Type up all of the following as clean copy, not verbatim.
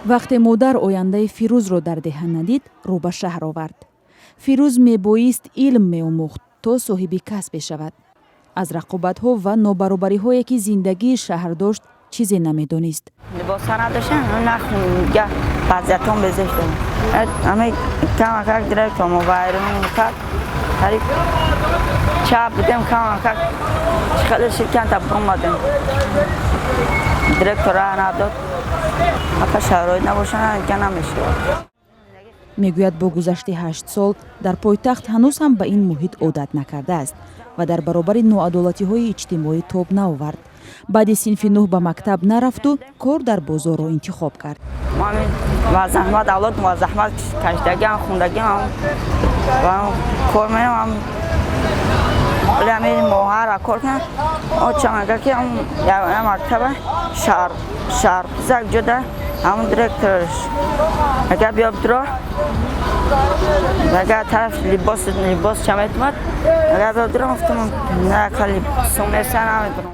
Вақте модар ояндаи Фирӯзро дар деҳа надид, рӯ ба шаҳр овард. Фирӯз мебоист илм меомӯхт, то соҳиби касбе шавад. Аз рақобатҳо ва нобаробариҳое, ки зиндагии шаҳр дошт, чизе намедонист. Либосҳо надоштан, нахунга, вазъиятон безешт. Ами камакак директор мо вайрон кард, қариб чап будем, камакак хеле ширканта омадем. Директор раҳ надод, ака шароит набошад, га намешавад. Мегӯяд, бо гузашти 8 сол дар пойтахт ҳанӯз ҳам ба ин муҳит одат накардааст ва дар баробари ноадолатиҳои иҷтимоӣ тоб наовард. Баъди синфи нӯҳ ба мактаб нарафту кор дар бозорро интихоб кард. Ва заҳмат, авлод ва заҳмат кашидагиам, хундагиам ва кор меам. Вале ҳамин моҳара кор кунам, очам мега, ки я мактаба шаҳр шаҳр зак ҷода, ҳамун директорш мега, биё бидро, мега, тараф либос, либос ча метумад, мега, биё бидро. Гуфтам, на, кали сумеса намедонам.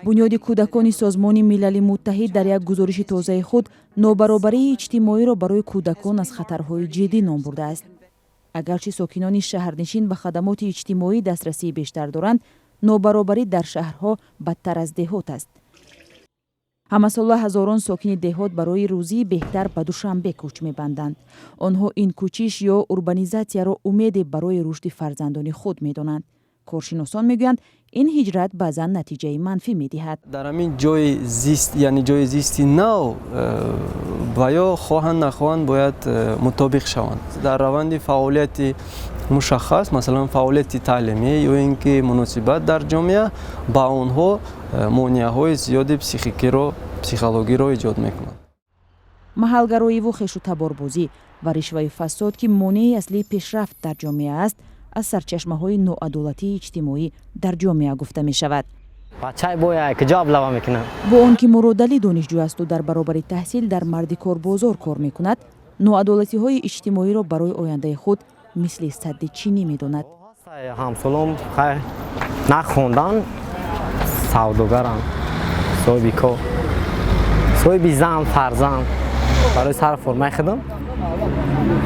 Бунёди кӯдакони Созмони Милали Муттаҳид дар як гузориши тозаи худ нобаробарии иҷтимоиро барои кӯдакон аз хатарҳои ҷиддӣ ном бурдааст. Агарчи сокинони шаҳрнишин ба хадамоти иҷтимоӣ дастрасии бештар доранд, нобаробарӣ дар шаҳрҳо бадтар аз деҳот аст. Ҳамасола ҳазорон сокини деҳот барои рӯзии беҳтар ба Душанбе кӯч мебанданд. Онҳо ин кӯчиш ё урбанизатсияро умеде барои рушди фарзандони худ медонанд. Коршиносон мегӯянд, ин ҳиҷрат баъзан натиҷаи манфӣ медиҳад. Дар ҳамин ҷои зист, яъне ҷои зисти нав, ва ё хоҳанд нахоҳанд бояд мутобиқ шаванд. Дар раванди фаъолияти мушаххас, масалан, фаъолияти таълимӣ ё ин ки муносибат дар ҷомеа, ба онҳо монеаҳои зиёди психикиро, психологиро эҷод мекунад. Маҳалгароиву хешу таборбозӣ ва ришваю фасод, ки монеи аслии пешрафт дар ҷомеа аст, аз сарчашмаҳои ноадолатии иҷтимоӣ дар ҷомеа гуфта мешавад. Бачаи боя куҷо аблава мекунад? Бо он ки Муродалӣ донишҷӯ асту дар баробари таҳсил дар мардикорбозор кор мекунад, ноадолатиҳои иҷтимоиро барои ояндаи худ мисли садди чинӣ медонад. Ҳамсолом хай нахондан, савдогаранд, соҳиби кор, соҳиби зан, фарзанд. Барои сар формаи худам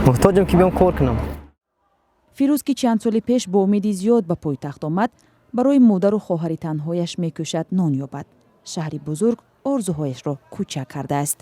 муҳтоҷам, ки биём кор кунам. Фирӯз, ки чанд соли пеш бо умеди зиёд ба пойтахт омад, барои модару хоҳари танҳояш мекӯшад нон ёбад. Шаҳри бузург орзуҳояшро кӯчак кардааст.